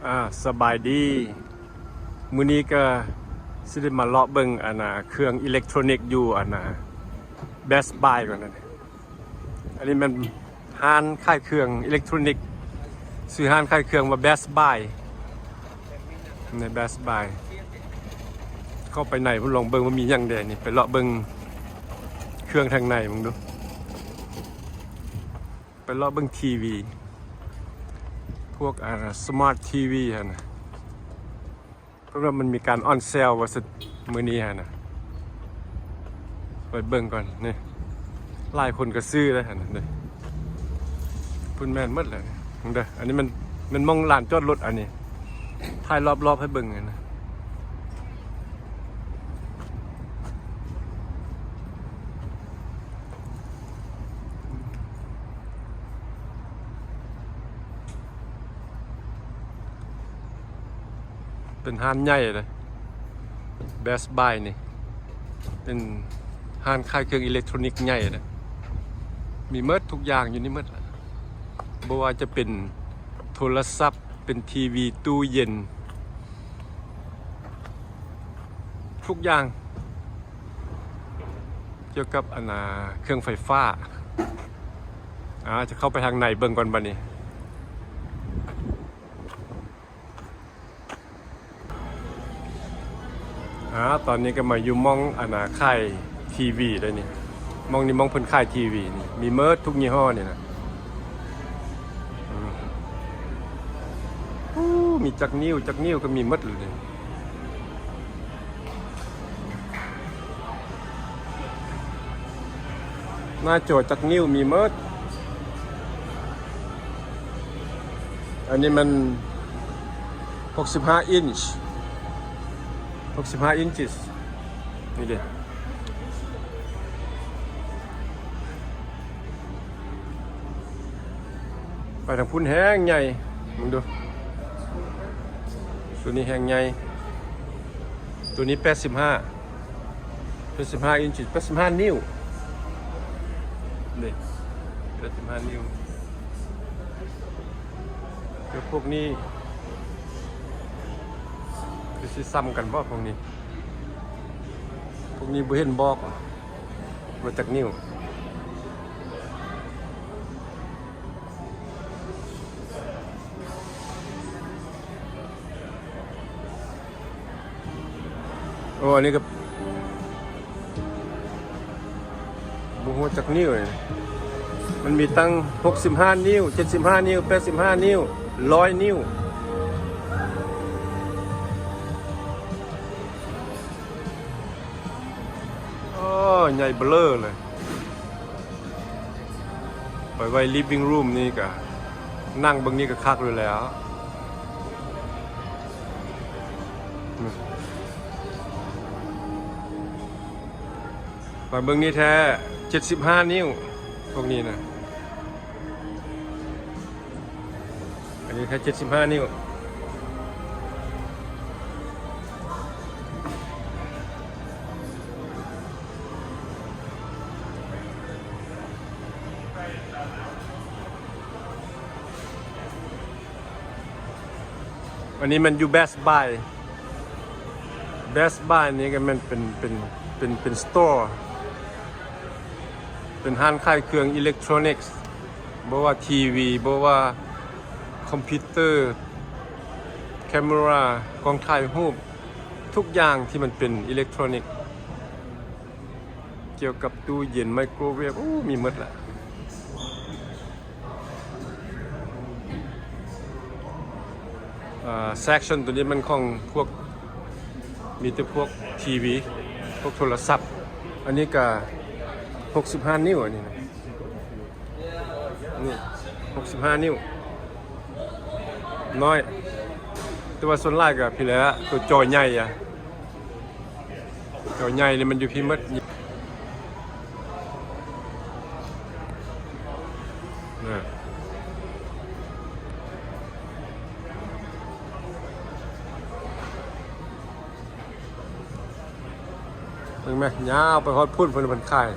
ອ່າ ສະບາຍດີ. ມື້ນີ້ກໍຊິໄດ້ມາເລາະເບິ່ງ ອັນນ່າ ເຄື່ອງອີເລັກໂທຣນິກຢູ່ ອັນນ່າ ເບສບາຍກ່ອນນະ. ອັນນີ້ແມ່ນຮ້ານຂາຍເຄື່ອງອີເລັກໂທຣນິກ, ຊື່ຮ້ານຂາຍເຄື່ອງວ່າເບສບາຍ ໃນເບສບາຍ. ເຂົ້າໄປໃນພຸ້ນ ລອງເບິ່ງວ່າມີຫຍັງແດ່ນີ້. ໄປເລາະເບິ່ງເຄື່ອງທາງໃນເບິ່ງດູ. ໄປເລາະເບິ່ງທີວີ ພວກ ອ່າ ສະມາດທີວີຫັ້ນນະ. ເພາະວ່າມັນມີການອອນເຊວວ່າຊັ້ນ ມື້ນີ້ຫັ້ນນະ. ໄປເບິ່ງກ່ອນນີ້. ຫຼາຍຄົນກໍຊື້ແລ້ວຫັ້ນນະ. ພຸ້ນແມ່ນໝົດແລ້ວ. ເບິ່ງເດີ ອັນນີ້ມັນ ແມ່ນໝ່ອງລານຈອດລົດ. ອັນນີ້ຖ່າຍລອບໆໃຫ້ເບິ່ງຫັ້ນນະ. ເປັນຮ້ານໃຫຍ່ເດ້ ເບສບາຍນີ້ ເປັນຮ້ານຂາຍເຄື່ອງອີເລັກໂທຣນິກໃຫຍ່ເດ້. ມີໝົດທຸກຢ່າງຢູ່ນີ້ໝົດລະ, ບໍ່ວ່າຈະເປັນໂທລະສັບ, ເປັນທີວີ, ຕູ້ເຢັນ, ທຸກຢ່າງກ່ຽວກັບ ອັນນ່າ ເຄື່ອງໄຟຟ້າ. ອາ ຈະເຂົ້າໄປທາງໃນເບິ່ງກ່ອນບັດນີ້. ອາ ຕອນນີ້ກໍມາຢູ່ໝ່ອງ ອັນນ່າ ຂາຍທີວີແລ້ວນີ້. ໝ່ອງນີ້ໝ່ອງເພິ່ນຂາຍທີວີນີ້ ມີໝົດທຸກຍີ່ຫໍ້ນີ້ນະ. ອືມ ໂອ້ ມີຈັກນິ້ວ ຈັກນິ້ວກໍມີໝົດເລີຍ. ໜ້າຈໍຈັກນິ້ວມີໝົດ. ອັນນີ້ມັນຫົກສິບຫ້າອິນ ຫົກສິບຫ້າອິນ ນີ້ເດ້. ໄປທາງພຸ້ນແຮງໃຫຍ່ ເບິ່ງດູ. ໂຕນີ້ແຮງໃຫຍ່. ໂຕນີ້ແປດສິບຫ້າ ແປດສິບຫ້າອິນ ແປດສິບຫ້ານິ້ວເດ້ ແປດສິບຫ້ານິ້ວ. ແຕ່ພວກນີ້ຄືຊິຊ້ຳກັນບໍ່? ພວກນີ້ ພວກນີ້ບໍ່ເຫັນບອກວ່າຈັກນິ້ວ. ໂອ້ ອັນນີ້ກໍບໍ່ຮູ້ຈັກນິ້ວເລີຍ. ມັນມີຕັ້ງຫົກສິບຫ້ານິ້ວ, ເຈັດສິບຫ້ານິ້ວ, ແປດສິບຫ້ານິ້ວ, ຮ້ອຍນິ້ວ. ໂອ້ ໃຫຍ່ເບົເລີເລີຍ. ໄປໄວ້ລິບວິງຣູມນີ້ກະ ນັ່ງເບິ່ງນີ້ກະຄັກຢູ່ແລ້ວ. ໄປເບິ່ງນີ້ແທ້ ເຈັດສິບຫ້ານິ້ວ ພວກນີ້ນະ. ອັນນີ້ແທ້ເຈັດສິບຫ້ານິ້ວ. ອັນນີ້ມັນຢູ່ເບສບາຍ. ເບສບາຍນີ້ກໍແມ່ນເປັນ ເປັນ ເປັນ ເປັນສະໂຕ ເປັນຮ້ານຂາຍເຄື່ອງອີເລັກໂທຣນິກ. ບໍ່ວ່າທີວີ ບໍ່ວ່າຄອມພິວເຕີ ແຄເມຣາ ກ້ອງຖ່າຍຮູບ ທຸກຢ່າງທີ່ມັນເປັນອີເລັກໂທຣນິກ ກ່ຽວກັບຕູ້ເຢັນ ໄມໂຄຣເວຟ ໂອ້ ມີໝົດລະ. ເອີ ເຊັກຊັນໂຕນີ້ມັນຂອງພວກ ມີແຕ່ພວກທີວີ ພວກໂທລະສັບ. ອັນນີ້ກະຫົກສິບຫ້ານິ້ວ ອັນນີ້ນະ ນີ້ຫົກສິບຫ້ານິ້ວ ນ້ອຍ ແຕ່ວ່າສ່ວນຫຼາຍກະພີ້ແຫຼະ ໂຕຈໍໃຫຍ່ອະ. ຈໍໃຫຍ່ນີ້ມັນຢູ່ພີ້ໝົດ. ເບິ່ງແມ ຍາວໄປຮອດພຸ້ນ ເພິ່ນ ເພິ່ນຂາຍ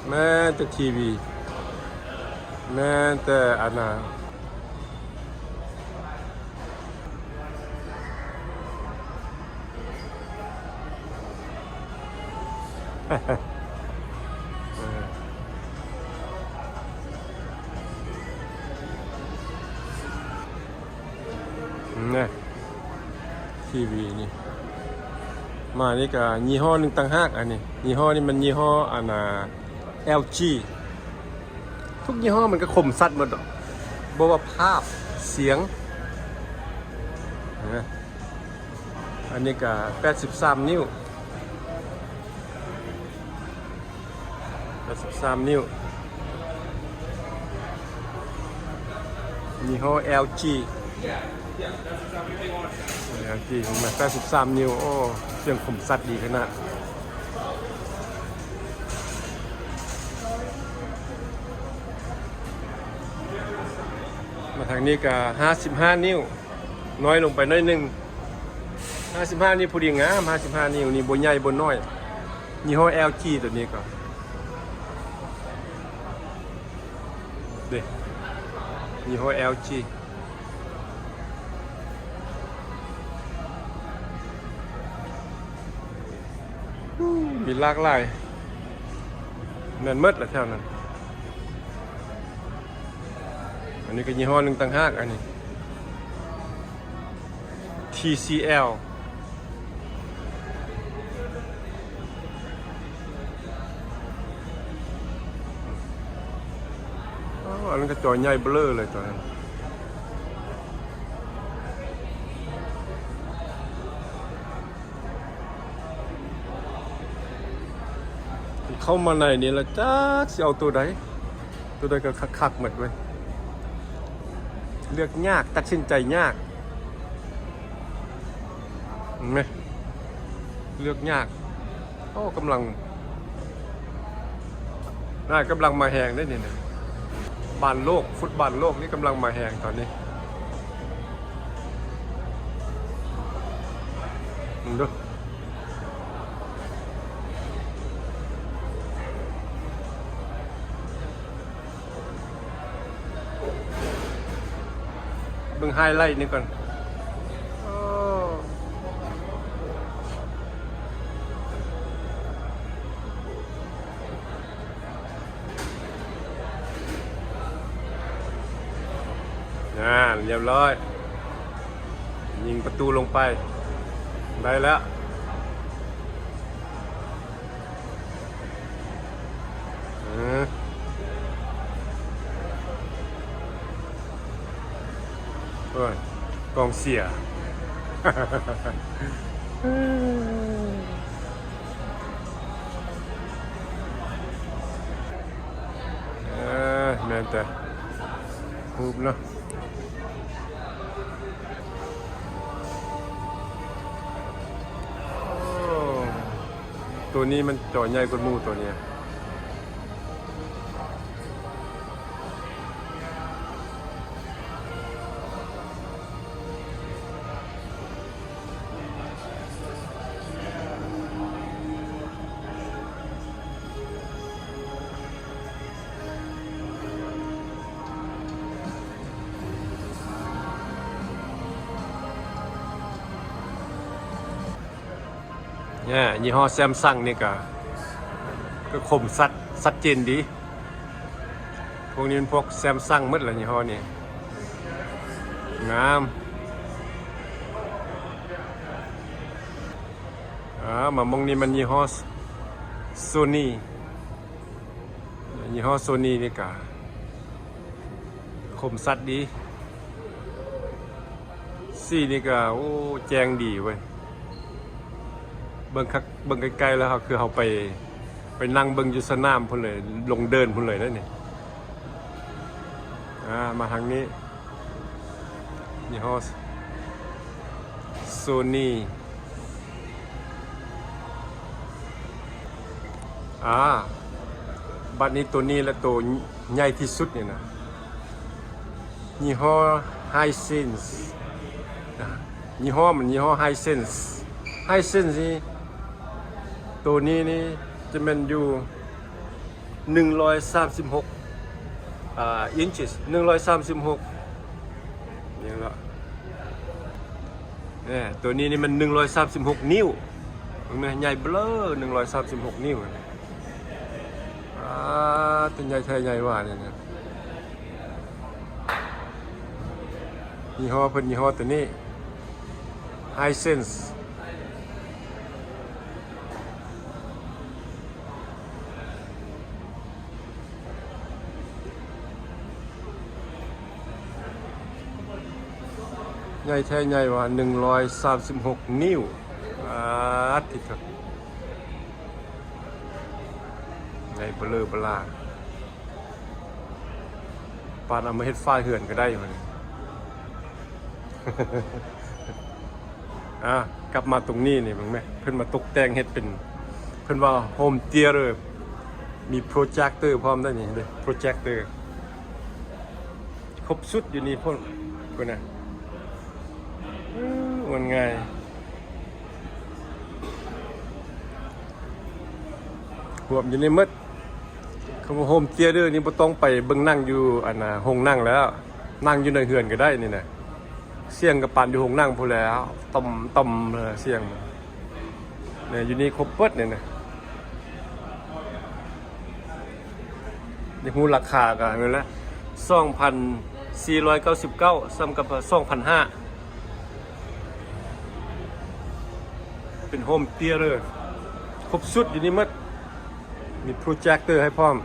ແມ່ນແຕ່ທີວີ ແມ່ນແຕ່ອັນນ່າ ເອີ ນະ ທີວີນີ້ ມານີ້ກະຍີ່ຫໍ້ໜຶ່ງຕ່າງຫາກ. ອັນນີ້ຍີ່ຫໍ້ນີ້ມັນຍີ່ຫໍ້ ອັນນ່າ ແອລຈີ ທຸກຍີ່ຫໍ້ມັນກະຄົມຊັດໝົດດອກ ບໍ່ວ່າພາບ ສຽງນະ. ອັນນີ້ກະແປດສິບສາມນິ້ວ ແປດສິບສາມນິ້ວ ຍີ່ຫໍ້ແອລຈີ ແອລຈີ ແປດສິບສາມນິ້ວ. ໂອ້ ສຽງຄົມຊັດດີຂະໜາດ. ມາທາງນີ້ກະຫ້າສິບຫ້ານິ້ວ ນ້ອຍລົງໄປໜ້ອຍໜຶ່ງ. ຫ້າສິບຫ້ານີ້ພໍດີງາມ ຫ້າສິບຫ້ານິ້ວນີ້ ບໍ່ໃຫຍ່ບໍ່ນ້ອຍ. ຍີ່ຫໍ້ແອລຈີ ໂຕນີ້ກໍເດ້ ຍີ່ຫໍ້ແອລຈີ ມີຫຼາກຫຼາຍ ແມ່ນໝົດລະແຖວນັ້ນ. ອັນນີ້ກໍຍີ່ຫໍ້ໜຶ່ງຕ່າງຫາກ ອັນນີ້ ທີຊີແອລ. ອໍ ອັນນັ້ນກໍຈໍໃຫຍ່ເບລີເລີຍຕອນນັ້ນ. ເຂົ້າມາໃນນີ້ລະຈັກຊິເອົາໂຕໃດ ໂຕໃດກໍຄັກໆໝົດເວີຍ. ເລືອກຍາກ ຕັດສິນໃຈຍາກ ເຫັນໄໝ ເລືອກຍາກ. ໂອ້ ກຳລັງ ນາ ກຳລັງມາແຮງເດ້ນີ້ນະ. ບານໂລກ ຟຸດບານໂລກນີ້ກຳລັງມາແຮງຕອນນີ້. ເບິ່ງດູ ເບິ່ງໄຮໄລນີ້ກ່ອນ. ໂອ້ ນັ້ນ ຮຽບຮ້ອຍ ຍິງປະຕູລົງໄປ ໄດ້ແລ້ວ. ເອີ ໂອ້ຍ ກອງເຊຍ ເອີ ແມ່ນແຕ່ຮູບເນາະ. ໂອ້ ໂຕນີ້ມັນຈໍໃຫຍ່ກວ່າໝູ່ໂຕນີ້. ແນ່ ຍີ່ຫໍ້ແຊມຊັງນີ້ກະ ກະຄົມຊັດ ຊັດເຈນດີ. ພວກນີ້ມັນພວກແຊມຊັງໝົດລະ ຍີ່ຫໍ້ນີ້ ງາມ. ອ່າ ມາໝ່ອງນີ້ມັນຍີ່ຫໍ້ໂຊນີ ຍີ່ຫໍ້ໂຊນີນີ້ກະຄົມຊັດດີ. ສີນີ້ກະ ໂອ້ ແຈ້ງດີເວີຍ ເບິ່ງຄັກ ເບິ່ງໃກ້ໆ ແລ້ວເຮົາ ຄືເຮົາໄປ ໄປນັ່ງເບິ່ງຢູ່ສະໜາມພຸ້ນເລີຍ ລົງເດີ່ນພຸ້ນເລີຍເດ້ນີ້. ອ່າ ມາທາງນີ້ ຍີ່ຫໍ້ໂຊນີ. ອ່າ ບັດນີ້ໂຕນີ້ແຫຼະ ໂຕໃຫຍ່ທີ່ສຸດນີ້ນະ ຍີ່ຫໍ້ໄຮເຊັນ ຍີ່ຫໍ້ມັນຍີ່ຫໍ້ໄຮເຊັນ ໄຮເຊັນນີ້ ໂຕນີ້ນີ້ຈະແມ່ນຢູ່ ໜຶ່ງຮ້ອຍສາມສິບຫົກ ອ່າ ອິນຊິ ໜຶ່ງຮ້ອຍສາມສິບຫົກ ນີ້ລະ ແນ່ ໂຕນີ້ນີ້ມັນໜຶ່ງຮ້ອຍສາມສິບຫົກນິ້ວ ແມ່ນໃຫຍ່ເບລີ ໜຶ່ງຮ້ອຍສາມສິບຫົກນິ້ວ. ອ່າ ຕົວໃຫຍ່ແທ້ໃຫຍ່ວ່ານີ້ນະ. ຍີ່ຫໍ້ເພິ່ນ ຍີ່ຫໍ້ຕົວນີ້ Hisense. ໃຫຍ່ແທ້ໃຫຍ່ວ່າ ໜຶ່ງຮ້ອຍສາມສິບຫົກນິ້ວ. ອາ ຕິດເຖາະ ໃຫຍ່ເບລີເບລາ. ປານເອົາມາເຮັດຝາເຮືອນກໍໄດ້ບັດນີ້. ອ່າ ກັບມາຕົງນີ້ນີ້ເບິ່ງແມະ ເພິ່ນມາຕົກແຕ່ງເຮັດເປັນ ເພິ່ນວ່າໂຮມທີເຕີ ມີໂປຣເຈັກເຕີພ້ອມໄດ໋ນີ້ເດ້ ໂປຣເຈັກເຕີ ຄົບຊຸດຢູ່ນີ້ພຸ້ນ ພຸ້ນນະ. ເອີ ມັນງ່າຍ ຮວມຢູ່ນີ້ໝົດ. ຄຳວ່າໂຮມທີເຕີນີ້ບໍ່ຕ້ອງໄປເບິ່ງໜັງຢູ່ ອັນນ່າ ໂຮງໜັງແລ້ວ ນັ່ງຢູ່ໃນເຮືອນກໍໄດ້ນີ້ນະ. ສຽງກໍປານຢູ່ໂຮງໜັງພຸ້ນແຫຼ້ວ ຕ່ອມໆ ເລີຍສຽງ. ນີ້ ຢູ່ນີ້ຄົບເບິດນີ້ນະ. ຢາກຮູ້ລາຄາກໍນັ້ນແຫຼະ ສອງພັນສີ່ຮ້ອຍເກົ້າສິບເກົ້າ ສ່ຳກັບສອງພັນຫ້າ. ເປັນໂຮມທີເຕີ ຄົບຊຸດຢູ່ນີ້ໝົດ ມີໂປຣເຈັກເຕີໃຫ້ພ້ອມ.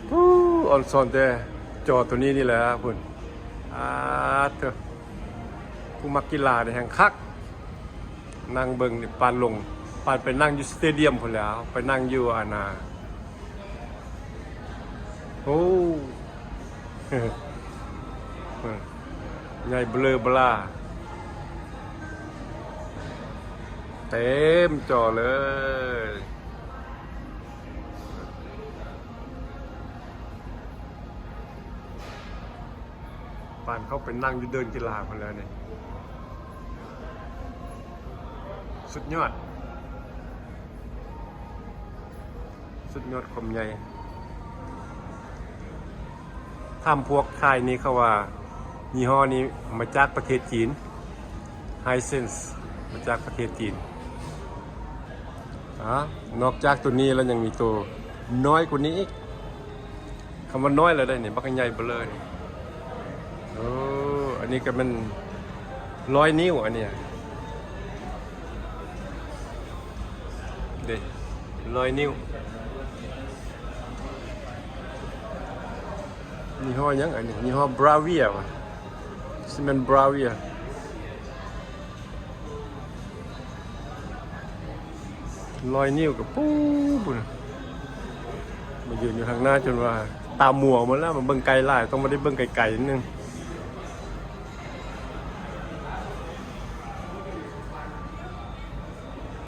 ຜູ້ ອອນຊອນແຕ່ ຈໍໂຕນີ້ນີ້ແຫຼະພຸ້ນ. ອາ ເທີ ຜູ້ມັກກິລານີ້ແຮ່ງຄັກ. ນັ່ງເບິ່ງນີ້ ປານລົງ ປານໄປນັ່ງຢູ່ສະເຕດຽມພຸ້ນແຫຼ້ວ ໄປນັ່ງຢູ່ ອັນນ່າ ໂອ້ ໃຫຍ່ເບລີເບລາ ເຕັມຈໍເລີຍ. ປານເຂົ້າໄປນັ່ງຢູ່ເດີ່ນກິລາພຸ້ນແລ້ວນີ້ ສຸດຍອດ ສຸດຍອດຄວາມໃຫຍ່. ຖາມພວກຂາຍນີ້ ເຂົາວ່າຍີ່ຫໍ້ນີ້ມາຈາກປະເທດຈີນ Hisense ມາຈາກປະເທດຈີນ. ອາ ນອກຈາກໂຕນີ້ແລ້ວຍັງມີໂຕນ້ອຍກວ່ານີ້ອີກ. ຄຳວ່ານ້ອຍແລ້ວໄດ໋ນີ້ ບັກໃຫຍ່ເບີເລີນີ້. ໂອ້ ອັນນີ້ກໍແມ່ນຮ້ອຍນິ້ວ ອັນນີ້ເດ້ ຮ້ອຍນິ້ວ. ຍີ່ຫໍ້ຫຍັງອັນນີ້? ຍີ່ຫໍ້ Bravia ຫວາ? ຊິແມ່ນ Bravia. ຮ້ອຍນິ້ວກໍປູ້ພຸ້ນນະ ມາຢືນຢູ່ທາງໜ້າຈົນວ່າຕາມົວໝົດແລ້ວ ມາເບິ່ງໄກຫຼາຍ ຕ້ອງມາໄດ້ເບິ່ງໄກໆ ໜຶ່ງ.